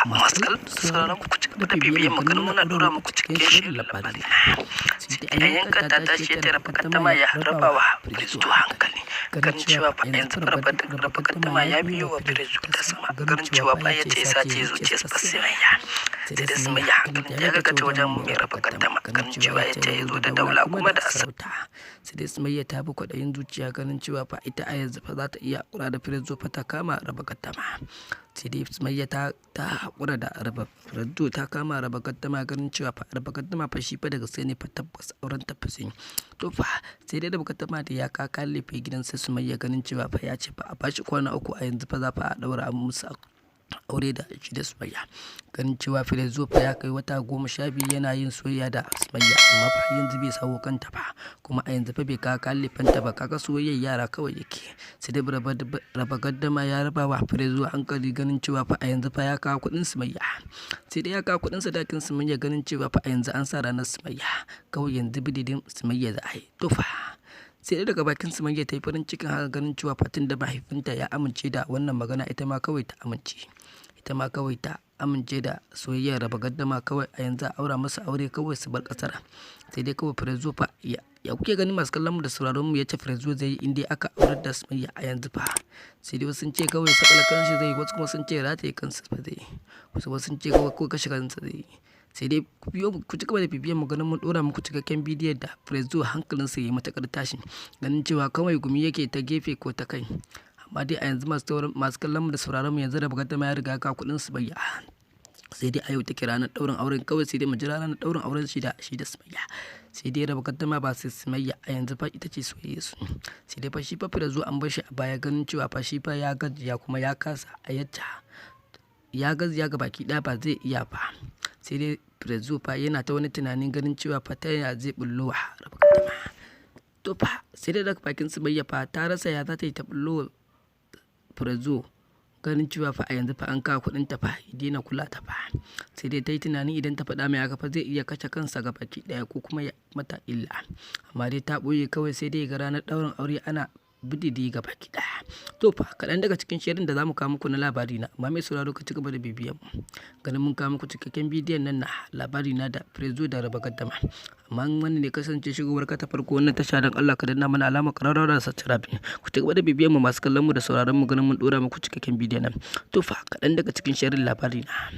Masu sauraron, ku ci gaba da bibiyan mu ganin muna ɗora muku cikakken shirin Labari Na. Sai dai a yanka ta tashi ta Raba Gardama ya raba wa Firezu hankali. Ganin cewa fa yanzu Raba Gardama ya biyo wa Firezu ta sama. Ganin cewa fa ya ce sace zuciyar fa Sumayya. Sai dai Sumayya hankalin ya karkata wajen mai Raba Gardama. Ganin cewa ya ce ya zo da daula kuma da sarauta. Sai dai Sumayya ta bi kwaɗayin zuciya, ganin cewa fa ita a yanzu fa za ta iya haƙura da Firezu fa ta kama Raba Gardama. Sai dai Sumayya ta haƙura da raba Firezu ta kama Raba Gardama, ganin cewa fa Raba Gardama fa shi fa da gaske ne fa, tabbas auren ta fa sai. To fa, sai dai Raba Gardama da ya kaka lefe gidan sai Sumayya, ganin cewa fa ya ce fa a bashi kwana 3, a yanzu fa za fa a ɗaura musu aure da shi da Sumayya. Ganin cewa Firezu fa ya kai wata 12 yana yin soyayya da Sumayya, amma fa yanzu bai sawo kanta ba, kuma a yanzu fa bai kawo lefenta ba, kaga soyayyar yara kawai yake. Sai dai Raba Gardama ya raba wa Firezu hankali, ganin cewa fa a yanzu fa ya kawo kuɗin Sumayya. Sai dai ya kawo kuɗin sadakin Sumayya, ganin cewa fa a yanzu an sa ranar Sumayya, kawai yanzu bididin Sumayya za a yi. To fa, sai dai daga bakin Sumayya ta yi farin cikin haka, ganin cewa fatin da mahaifinta ya amince da wannan magana, ita ma kawai ta amince. Ita ma kawai ta amince da soyayyar Raba Gardama, kawai a yanzu a aura masa aure, kawai su bar ƙasar. Sai dai kawai Firezu fa ya kuke gani, masu kallon mu da sauraron mu, yace Firezu zai yi in dai aka aurar da Sumayya a yanzu fa? Sai dai wasu sun ce kawai sakala kanshi zai yi, wasu kuma sun ce rataye kansa fa zai yi, wasu kuma sun ce kawai ko kashe kansa zai yi. Sai dai ku biyo, ku ci gaba da bibiyan mu ganin mun ɗora muku cikakken bidiyon da Firezu hankalinsa ya yi matuƙar tashi, ganin cewa kawai gumi yake ta gefe ko ta kai. Amma dai a yanzu, masu kallon mu da sauraron mu, yanzu Raba Gardama ya riga ka kuɗin Sumayya. Sai dai a yau take ranar ɗaurin auren, kawai sai dai mu jira ranar ɗaurin auren shi da Sumayya. Sai dai Raba Gardama ba sai Sumayya a yanzu fa ita ce soyayyar su. Sai dai fa shi fa Firezu an bar shi a baya, ganin cewa fa shi fa ya gajiya kuma ya kasa a yacca ya gajiya ga baki ɗaya, ba zai iya ba. Sai dai Firezu fa yana ta wani tunanin, ganin cewa fa ta yaya zai ɓullo wa Raba Gardama. To fa, sai dai daga bakin Sumayya fa ta rasa ya za ta yi ta ɓullo Firezu, ganin cewa fa a yanzu fa an kawo kuɗin ta, fa ya daina kula ta fa. Sai dai ta yi tunanin idan ta faɗa mai haka fa zai iya kashe kansa ga baki ɗaya ko kuma ya mata illa. Amma dai ta ɓoye kawai, sai dai ga ranar ɗaurin aure ana bididi ga baki ɗaya. To fa, kaɗan daga cikin shirin da za mu kawo muku na Labari Na. Amma mai sauraro, ka ci gaba da bibiyan mu ganin mun kawo muku cikakken bidiyon nan na Labari Na da Firezu da Raba Gardama. Amma in wannan ne kasance shigowar ka ta farko wannan tasha, don Allah ka danna mana alamar ƙararrawa da subscribe. Ku ci gaba da bibiyan mu, masu kallon mu da sauraron mu, ganin mun ɗora muku cikakken bidiyon nan. To fa, kaɗan daga cikin shirin Labari Na.